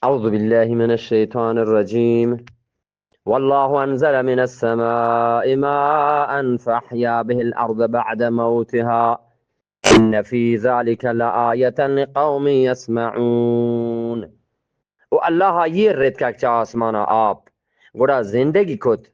أعوذ بالله من الشيطان الرجيم. والله أنزل من السماء ماء فأحيا به الأرض بعد موتها إن في ذلك لآية لقوم يسمعون. و اللہ ءَ ایر رتکگ چہ آسمان ءَ آپ، گڑا زندگی کت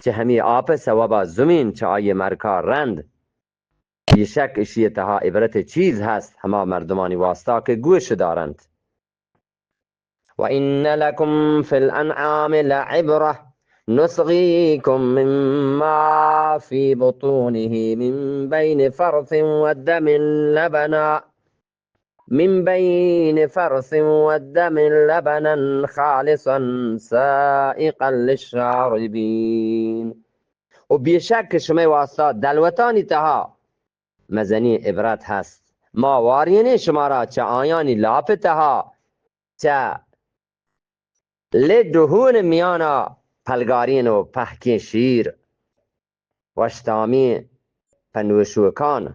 چہ ہمے آپ ءِ سوب ءَ زمین چہ آئی ءِ مرکا رند۔ بے شک اشی ءِ تہا عبرت چیز ہست ہما مردمانی واسطہ کہ گوش دارنت۔ وإن لكم في الأنعام لعبرة نسقيكم مما في بطونه من بين فرث ودم لبنا من بين فرث ودم لبنا خالصا سائغا للشاربين. و بے شک کہ شمئے واسطہ دلوتانی تہا مزنیں عبرت ہست۔ ما وارینیں شمارا چہ آیانی لاپ ءِ تہا، چہ لڈ و ہون ءِ میانا پلگارین و پہکیں شیر، وشتامیں پہ نوشوکان۔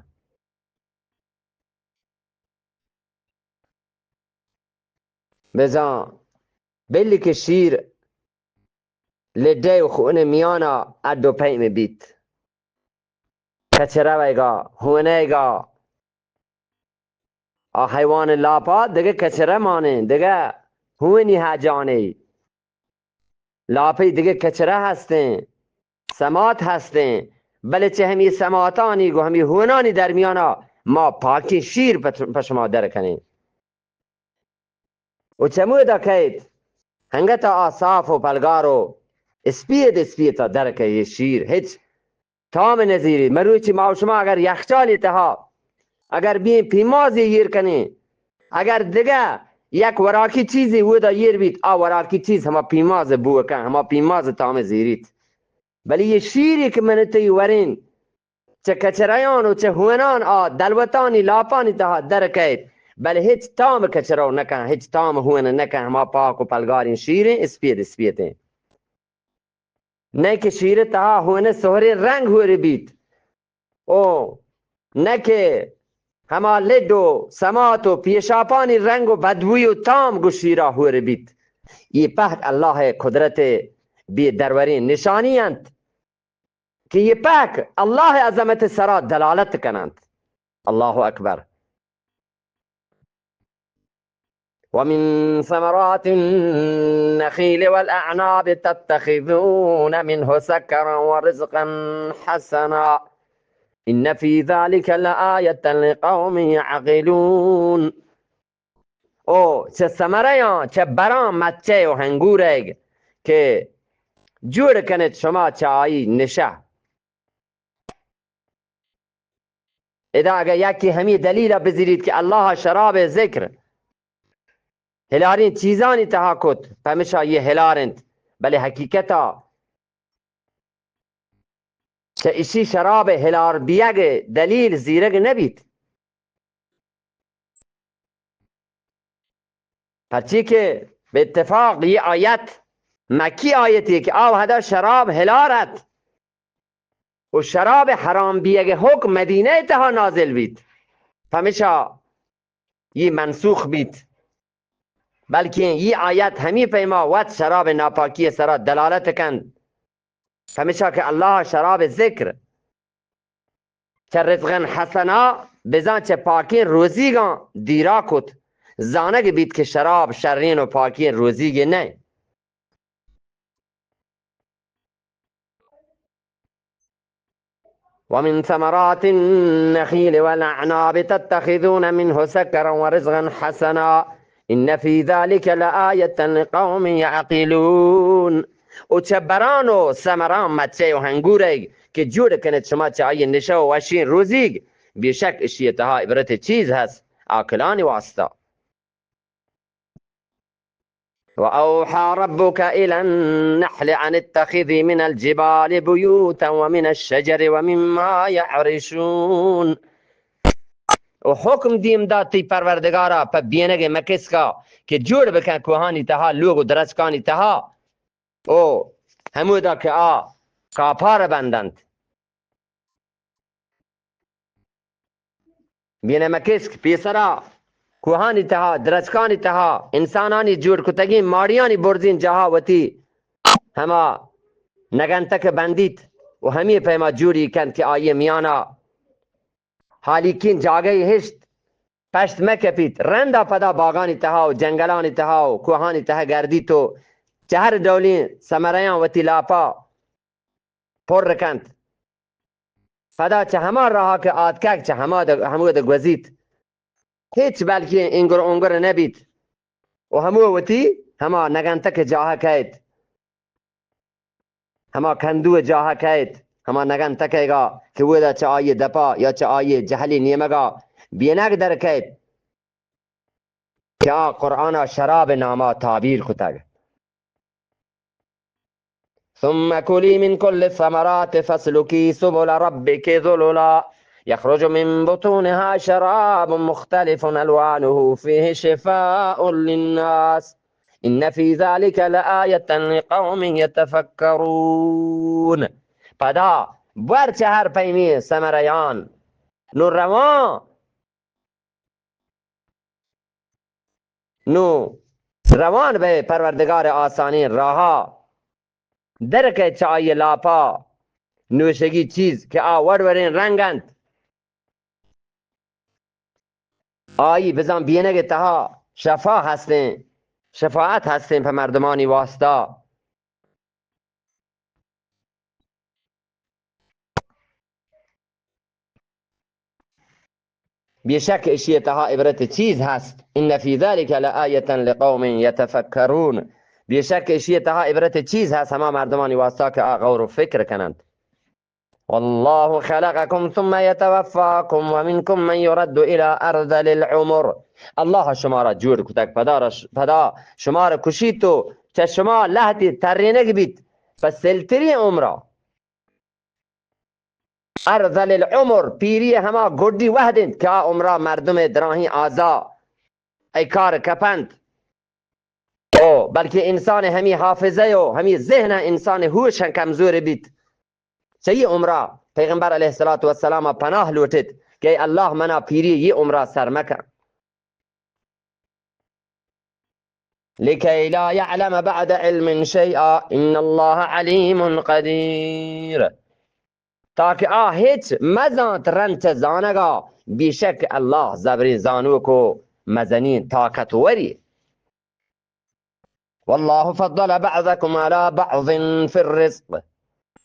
بزاں بلی کہ شیر لڈ ءِ و ہون ءِ میانا اڈ و پیم بیت۔ کچرہ ویگا، ہونیگا، آ حیوان لاپا دگہ کچرہ مانیں، دگہ ہونی حاجانے۔ لاپی دگہ کچرہ ہستیں، سمات ہستیں، بلے چہ ہمی سماتانی گو ہمی ہونانی درمیانا ما پاکیں شیر پہ، پہ شما در کنیں۔ و چمودا کئیت، ہنگتا آ صاف و پلگار و اسپیت اسپیتا در کئے شیر، ہچ تام نزیری۔ مروچی ما و شما اگر یخچالی تہا اگر بیں پیمازی ایر کنیں، اگر دگہ یک وراکی چیزی اودا ایر بیت، آ وراکی چیز ہما پیماز بو کن، ہما پیماز تام زیریت۔ بلے یہ شیری کہ من تئی ورین چہ کچریان و چہ ہونان آ دلوتانی لاپانی تہا در کئیت، بلے ہچ تام کچرو نکن، ہچ تام ہون نکن، ہما پاک و پلگاریں شیریں اسپیت اسپیتیں۔ نئے کہ شیر تہا ہون سہریں رنگ ہور بیت، او نہ کہ ہما لڈ و سمات و پیشاپانی رنگ و بدبوئی و تام گو شیرا ہور بیت۔ یہ پہک اللہ قدرت بے دروریں نشانی انت کہ یہ پہک اللہ عظمت سرا دلالت کننت۔ اللہ اکبر۔ ومن ثمرات النخيل والأعناب تتخذون منه سكرا ورزقا حسنا إن في ذلك لآية لقوم يعقلون۔ او چہ ثمریاں، چہ براں مچے و ہنگوریگ کہ جوڑ کنت شما چہ آئی نشہ۔ ادا اگہ یکے ہمے دلیل ء بزیریت کہ اللہ ء شراب ء ذکر ہلاریں چیزانی تہا کت، پمشا یہ ہلار انت، بلے حقیقتا چہ اشی شراب ء ہلار بیگ ء دلیل زیرگ نہ بیت۔ پرچی کہ بہ اتفاق یہ آیت مکی آیتی کہ آ وہدا شراب ہلار ات و شراب حرام بیگ حکم مدینہ تہا نازل بیت، پمشا یہ منسوخ بیت، بلکیں یہ آیت ہمی پیما وت شراب ناپاکی سرا دلالت کند۔ پمشا کہ اللہ شراب ذکر چہ رزقا حسنا، بزاں چہ پاکیں روزیگاں دیرا کت، زانگ بیت کہ شراب شرین و پاکیں روزیگے نئے۔ ومن ثمرات النخيل والأعناب تتخذون منه سكرا ورزقا حسنا إن في ذلك لآية لقوم يعقلون۔ و چہ بران و ثمران مچے و ہنگورگ کہ جوڑ کنت شما چہ آئی نشہ و وشیں روزیگ، بے شک اشی تہا عبرت چیز ہست عاقلانی واسطہ۔ وأوحى ربك إلى النحل أن اتخذي من الجبال بيوتا ومن الشجر ومما يعرشون۔ و حکم دیم دات تئی پروردگارا پہ بینگ مکسکا کہ جوڑ بکن کوہانی تہا لوگ و درچکانی تہا، او ہمودا کہ آ کاپار بندنت۔ بینمکسک پیسرا کوہانی تہا، درچکانی تہا، انسانانی جوڑ کتگیں ماڑیانی برزیں جاہا وتی ہما نگنتک بندیت و ہمے پیما جوڑی کنت کہ آئی میانا ہالیکیں جاگہے ہشت، پشت مہ کپیت، رندا پدا باگانی تہا و جنگلانی تہا و کوہانی تہا گردیت و چہ ہر ڈولیں ثمرہاں وتی لاپا پر کنت۔ پدا چہ ہما راہا کہ آتکگ، چہ ہما د-، ہمود گوزیت، ہچ بلکیں انگر انگر نہ بیت و ہمو وتی ہما نگنتک جاہ کئیت، ہما کندو جاہ کئیت، ہما نگنتکیگا کہ اودا چہ آئی دپا یا چہ آئی جہلی نیمگا بینگ در کئیت۔ کہ آ قرآنا شراب ناما تعبیر کتگ۔ ثم كلي من كل الثمرات فاسلكي سبل ربك ذللا يخرج من بطونها شراب مختلف ألوانه فيه شفاء للناس إن في ذلك لآية لقوم يتفكرون۔ پدا بور چہ ہر پیمیں ثمرہاں، نو روان نو روان بئے پروردگار آسانیں راہا، در کئے چہ آئی لاپا نوشگی چیز کہ آ وڑ وڑیں رنگ انت، آئی بزاں بینگ تہا شفا ہستیں، شفاعت ہستیں پہ مردمانی واسطہ۔ بے شک اشی تہا عبرت چیز ہست۔ ان فی ذلک لآیة لقوم یتفکرون۔ بے شک اشی تہا عبرت چیز ہست ہما مردمانی واسطہ کہ آ غور و فکر کننت۔ والله خلقكم ثم يتوفاكم ومنكم من يرد إلى أرذل العمر۔ اللہ شمارا جوڑ کتگ، پدا رش-، پدا شمارا کشیت و چہ شما لہتی ترینگ بیت پہ سلتریں عمرا۔ ارذل العمر، پیری ہما گڈی وہد انت کہ آ عمرا مردم دراہیں آزا ای کار کپنت۔ او بلکہ انسان ہمی حافظہ و ہمی ذہن انسان ہوش کمزور بیت۔ چہ یہ عمرا پیغمبر علیہ الصلوۃ والسلام پناہ لوٹت کہ اے اللہ منا پیری یہ عمرا سر مکن۔ لكي لا يعلم بعد علم شيئا إن الله عليم قدير۔ تاکہ آ ہچ مزانت رند چہ زانگا، بے شک اللہ زبریں زانوک و مزنیں طاقتوری۔ والله فضل بعضكم على بعض في الرزق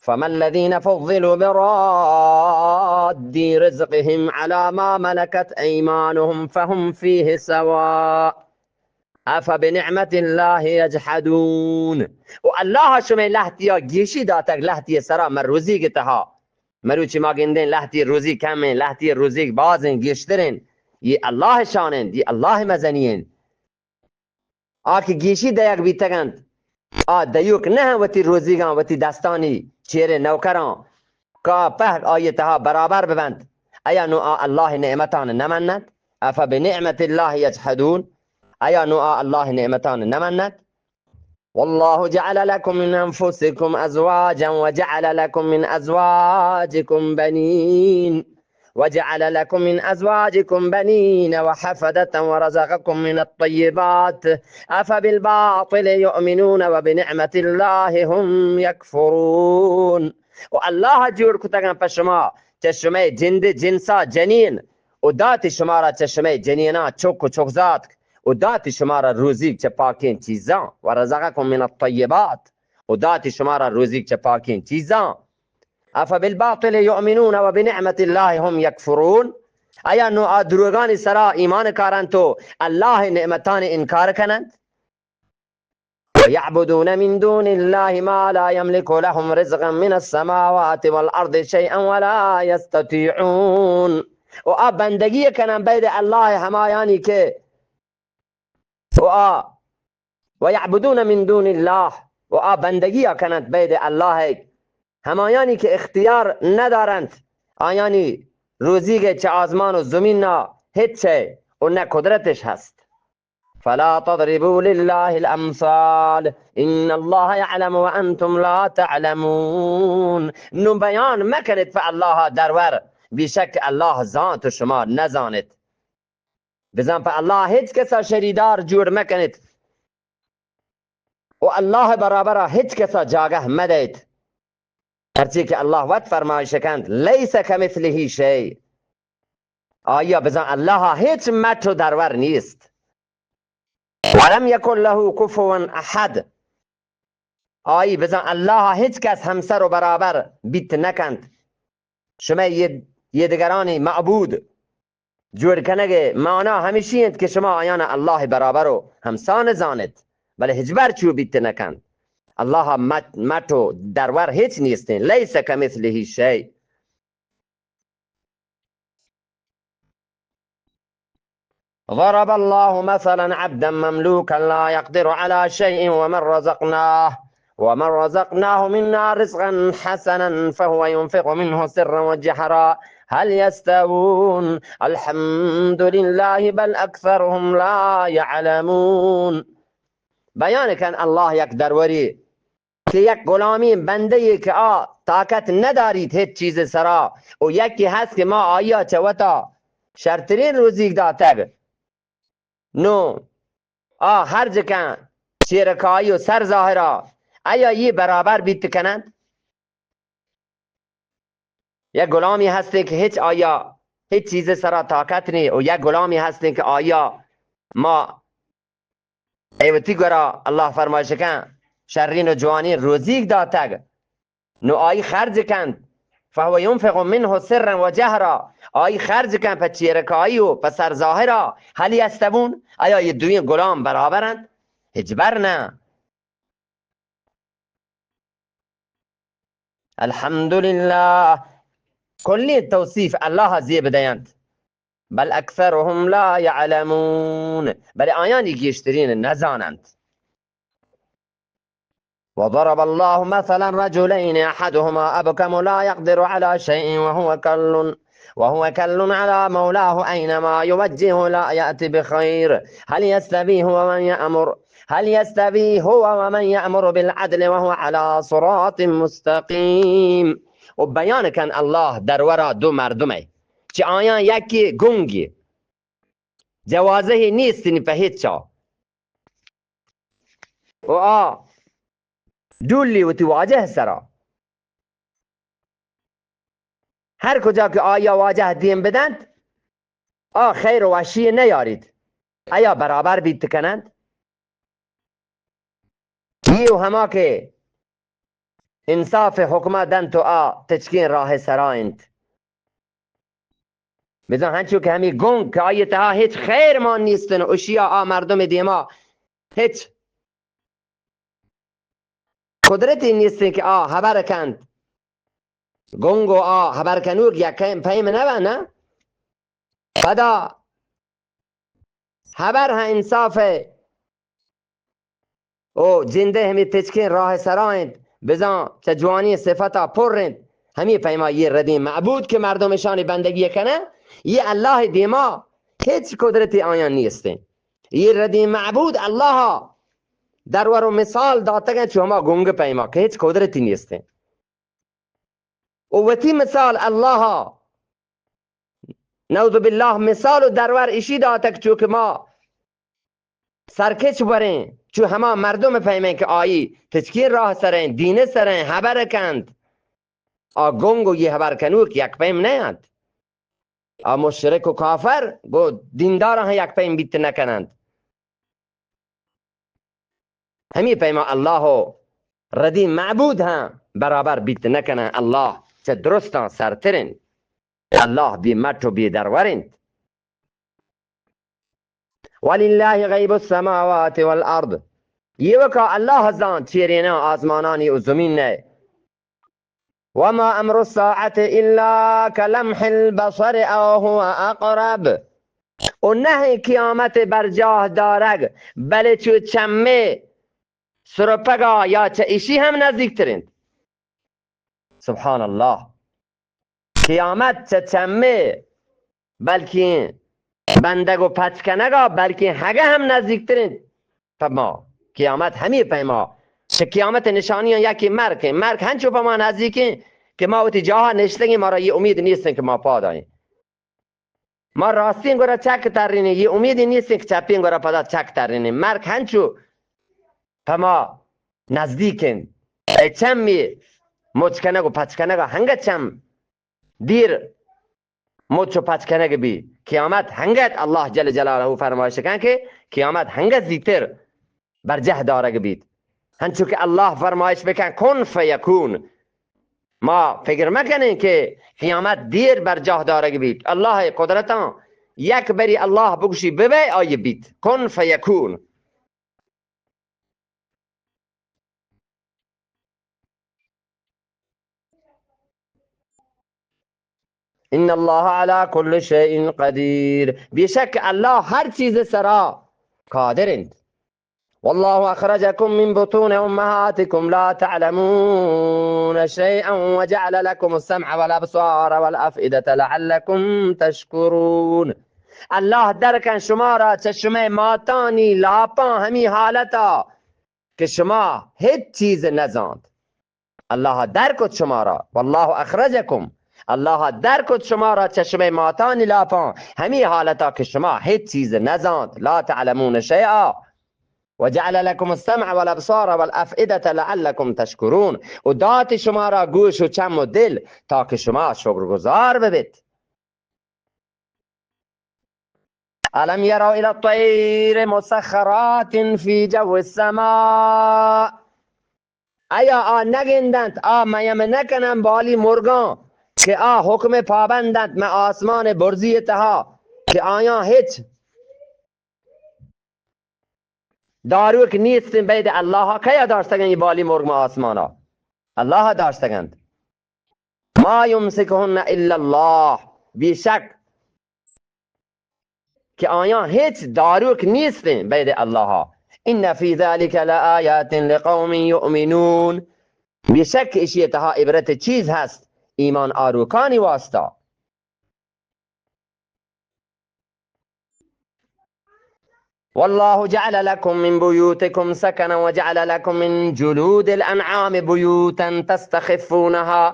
فما الذين فضلوا براد رزقهم على ما ملكت أيمانهم فهم فيه سواء أفبنعمة الله يجحدون۔ و اللہ شمئے لہتیا گیشی داتگ، لہتی سرا مروزیگ تہا۔ مروچی ما گندیں لہتی روزی کم ہیں، لہتی روزی بازیں، گیشتر ہیں۔ یہ اللہ شان ہیں، یہ اللہ مزنی ہیں۔ آ کہ گیشی دئیگ بیتگ انت، آ دئیوک نہ انت وتی روزیگاں وتی دستانی چیرے نوکراں، کہ آ پہک آئی تہا برابر ببنت، ایا نوں آ اللہ نعمتان نہ منت؟ أفبنعمة الله يجحدون۔ ایا نوں آ اللہ نعمتان نہ منت؟ والله جعل لكم من أنفسكم أزواجا وجعل لكم من أزواجكم بنين وجعل لكم من أزواجكم بنين وحفدة ورزقكم من الطيبات أفبالباطل يؤمنون وبنعمة الله هم يكفرون۔ و اللہ جوڑ کتگاں پہ شما چہ شمئے جند جنسا جنین و داتی شمارا چہ شمئے جنیناں چک و چکزاتک و داتی شمارا روزیگ چہ پاکیں چیزاں، ورزقكم من الطيبات، و داتی شمارا روزیگ چہ پاکیں چیزاں۔ أفبالباطل يؤمنون وبنعمة الله هم يكفرون۔ ایا نوں آ دروگانی سرا ایمان کارنت و اللہ نعمتان انکار کننت؟ ويعبدون من دون الله ما لا يملك لهم رزقا من السماوات والأرض شيئا ولا يستطيعون۔ و آ بندگی کنن بید اللہ ہمایانی کہ و آ، ويعبدون من دون الله، و آ بندگی کننت بید اللہ، ہمایانی کہ اختیار ندارنت، آیانی روزیگ چہ آزمان و زمینا ہچ ہے و نہ قدرتش ہست۔ فلا تضربوا لله الأمثال إن الله يعلم وأنتم لا تعلمون۔ نوں بیان مکنت پہ اللہ درور، بیشک اللہ زانت و شما نزانت۔ بزاں پہ اللہ ہچ کسا شریدار جوڑ مکنیت و اللہ برابرا ہچ کسا جاگہ مدیت۔ پرچے کہ اللہ وت فرمائش کنت، لیس کمثلہ شیء۔ آیا بزاں اللہ ہچ مٹ و درور نیست۔ ولم یکن له کفوا احد۔ آئی بزاں اللہ ہچ کس ہمسر و برابر بیت نکنت۔ شمئے یہ، یہ دگرانی معبود جوڑ کنگ ء معنا ہمیشی انت کہ شما آیان اللہ برابر و ہمسان زانت، بلے ہچبر چو بیت نکنت۔ اللہ مٹ، مٹ و درور ہچ نیستیں۔ لیس کمثلہ شیء۔ ضرب الله مثلا عبدا مملوكا لا يقدر على شيء ومن رزقناه، ومن رزقناه منا رزقا حسنا فهو ينفق منه سرا وجهرا هل يستوون؟ الحمد لله بل أكثرهم لا يعلمون۔ بیان کن اللہ یک دروری کہ یک غلامی بندے کہ آ طاقت نداریت ہچ چیز سرا، و یکی ہست کہ ما آیا چہ وتا شرترین روزیگ داتگ، نو آ ہرج کن چیرکائی و سر ظاہرا، آیا یہ برابر بیت کنند؟ یک غلامی ہستیں کہ ہچ آیا ہچ چیز سرا طاقت نی، و یک غلامی ہستیں کہ آیا ما اے وتی گورا اللہ فرمائش کن، شرین و جوانین روزیگ داتگ، نو آئی خرج کنت، فهو ينفق منه سرا وجهرا، آئی خرج کن پہ چیرکائی و پہ سر ظاہرا، هل يستوون، آیا یہ دوئیں غلام برابر انت؟ ہچبر نہ۔ الحمدللہ، کلی توصیف اللہ زیب دینت۔ بل اکثرهم لا يعلمون، بلے آیانی گیشترین نزاننت۔ وضرب الله مثلا رجلين أحدهما أبكم لا يقدر على شيء وهو كل، وهو كل على مولاه أينما يوجهه لا يأتي بخير، هل يستوي هو ومن يأمر، هل يستوي هو ومن يأمر بالعدل وهو على صراط مستقيم۔ و بیان کن اللہ درورا دو مردمے، چہ آیان یکی گنگی، جوازہی نیستنی پہ ہچا، و آ ڈولی وتی واجہ سرا۔ ہر کجا کہ آیا واجہ دیم بدنت، آ خیر و وشی نیاریت، آیا برابر بیت کنند؟ یہ و ہما کہ انصاف حکمہ دنت و آ تچکیں راہ سرا انت۔ بزاں ہنچو کہ ہمے گنگ کہ آئی تہا ہچ خیر مان نیستن، اشیا آ مردم دیما ہچ قدرتی نیستن کہ آ ہبر کنت۔ گنگ و آ ہبر کنوک یک پیم نہ بہ نہ؟ پدا ہبر ہاں انصاف ء و جندے ہمے تچکیں راہ سرا انت، بزاں چہ جوانی صفتا پر انت۔ ہمے پیما یہ ردیں معبود کہ مردم اشانی بندگی کنہ، یہ اللہ دیما ہچ قدرتی آیان نیستیں۔ یہ ردیں معبود اللہ درور و مثال داتگن چو ہما گنگ پیما کہ ہچ قدرتی نیستیں۔ و وتی مثال اللہ، نعوذ باللہ، مثال و درور اشی داتگ چو کہ ما سرکچ وریں، چو ہما مردم پیمیں کہ آئی تچکیں راہ سریں، دین سریں، ہبر کنت۔ آ گنگ و یہ ہبر کنوک یک پیم نہ انت۔ آ مشرک و کافر گو دیندار ہم یک پیم بیت نہ کنند۔ ہمے پیما اللہ و ردی معبود ہم برابر بیت نہ کنن۔ اللہ چہ درستاں سرتر انت۔ اللہ بے مٹ و بے درور انت۔ وللہ غیب السماوات والارض۔ ایوکا اللہ زانت چیریناں آزمانانی و زمین ء۔ وما امر الساعة الا كلمح البصر او هو اقرب۔ و نہ قیامت برجاہ دارگ، بلے چو چمے سرپگا یا چہ اشی ہم نزدیکتر انت۔ سبحان اللہ۔ قیامت چہ چمے بلکیں بندگ و پچ کنگا بلکیں ہگہ ہم نزدیکتر انت۔ پہ ما قیامت ہمے پیما، چہ قیامت نشانیاں یکی مرگ انت۔ مرگ ہنچو پہ ما نزدیکیں کہ ما وتی جاہا نشتگیں، مارا یہ امید نیستیں کہ ما پاد آئیں۔ ما راستین گورا چک ترینیں، یہ امیدی نیستیں کہ چپین گورا پدا چک ترینیں۔ مرگ ہنچو پہ ما نزدیک انت۔ اے چمی مچ کنگ و پچ کنگ ہنگت چم دیر مچ و پچ کنگ بی۔ قیامت ہنگت، اللہ جل جلالہ فرمائش کن کہ قیامت ہنگت زیتر برجہ دارگ بیت۔ ہنچو کہ اللہ فرمائش بکن، کن فیکون۔ ما فکر مکنیں کہ قیامت دیر برجاہ دارگ بیت۔ اللہ قدرتاں یک بری اللہ بگشی ببے، آئی بیت۔ کن فیکون۔ ان اللہ علی کل شیء قدیر، بے شک اللہ ہر چیز سرا قادر انت۔ واللہ اخرجکم من بطون امہاتکم لا تعلمون شیئا وجعل لکم السمع والابصار والافئدة لعلکم تشکرون۔ اللہ درکن شمارا چہ شمئے ماتانی لاپاں ہمی حالتا کہ شما ہچ چیز نزانت۔ اللہ در کت شمارا، واللہ اخرجکم، اللہ در کت شمارا چہ شمئے ماتانی لاپاں ہمی حالتا کہ شما ہچ چیز نزانت، لا تعلمون شیئا، وجعل لکم السمع والابصار والافئدة لعلکم تشکرون، و دات شمارا گوش و چم و دل تاکہ شما شکرگزار ببیت۔ الم یروا الی الطیر مسخرات فی جو السماء۔ آیا آ نگندنت، آ میم نکنن بالی مرگاں کہ آ حکم پابندنت میں آسمان برزی تہا کہ آیاں ہچ داروک نیست بید اللہ۔ کیا داشتگن یہ بالی مرگ میں آسمانا؟ اللہ داشتگنت۔ ما یمسکہن الا اللہ، بے شک کہ آیاں ہچ داروک نیستیں بید اللہ۔ ان فی ذلک لآیات لقوم یؤمنون، بے شک اشی تہا عبرت چیز ہست ایمان آروکانی واسطہ۔ واللہ جعل لکم من بیوتکم سکنا وجعل لکم من جلود الانعام بیوتا تستخفونها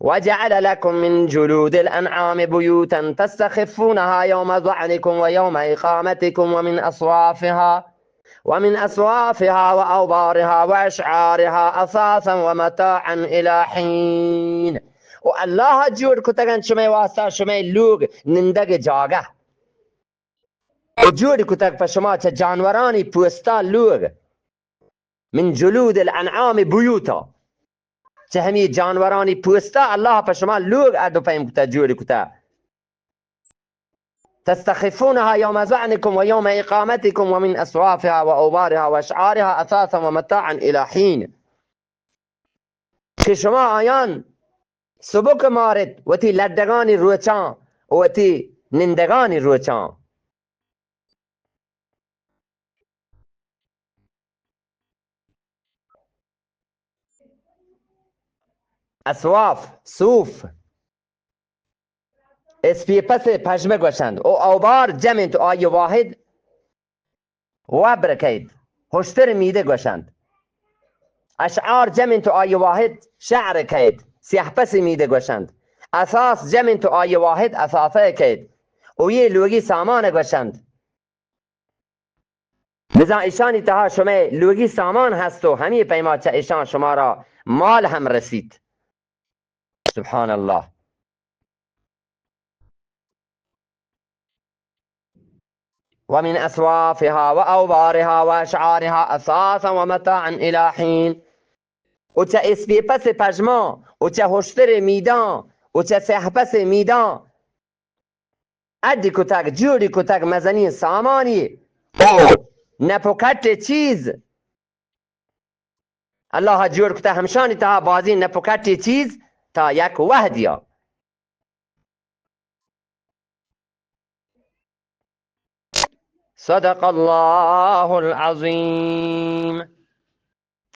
وجعل لكم من جلود الأنعام بيوتا تستخفونها يوم ظعنكم ويوم إقامتكم ومن أصوافها، ومن أصوافها وأوبارها وأشعارها أثاثا ومتاعا إلى حين۔ و اللہ جوڑ کتگن شمئے واسطہ شمئے لوگ نندگ جاگہ۔ و جوڑ کتگ پہ شما چہ جانورانی پوستا لوگ۔ من جلود الانعام بیوتا، چہ ہمی جانورانی پوستا اللہ پہ شما لوگ اڈ و پیم کتا، جوڑ کتا۔ تستخفونها يوم ظعنكم ويوم إقامتكم ومن أصوافها وأوبارها وأشعارها أثاثا ومتاعا إلى حين۔ کہ شما آیان سبک مارت وتی لڈگانی روچاں و وتی نندگانی روچاں۔ اصواف، صوف، اسپی پس پژمہ گوشند۔ و اوبار جمع انت و آئی واحد وبر کئیت، ہشتر میدہ گوشند۔ اشعار جمع انت و آئی واحد شعر کئیت، سیاہ پس میدہ گوشند۔ اثاث جمع انت و آئی واحد اثاثہ کئیت و یہ لوگی سامان گوشند۔ بزاں اشانی تہا شمئے لوگی سامان ہست و ہمی پیما چہ اشان شمارا مال ہم رسیت۔ سبحان اللہ۔ ومن أصوافها وأوبارها وأشعارها أثاثا ومتاعا إلى حين۔ و چہ اسپی پس پژمان و چہ ہشتر میدان و چہ سیاہ پس میدان اڈی کتگ، جوڑی کتگ مزنیں سامانی و نپ و کٹ چیز۔ اللہ جوڑ کتگ ہمشانی تہا بازیں نپ و کٹ چیز تا یک وہدیا۔ صدق اللہ العظیم۔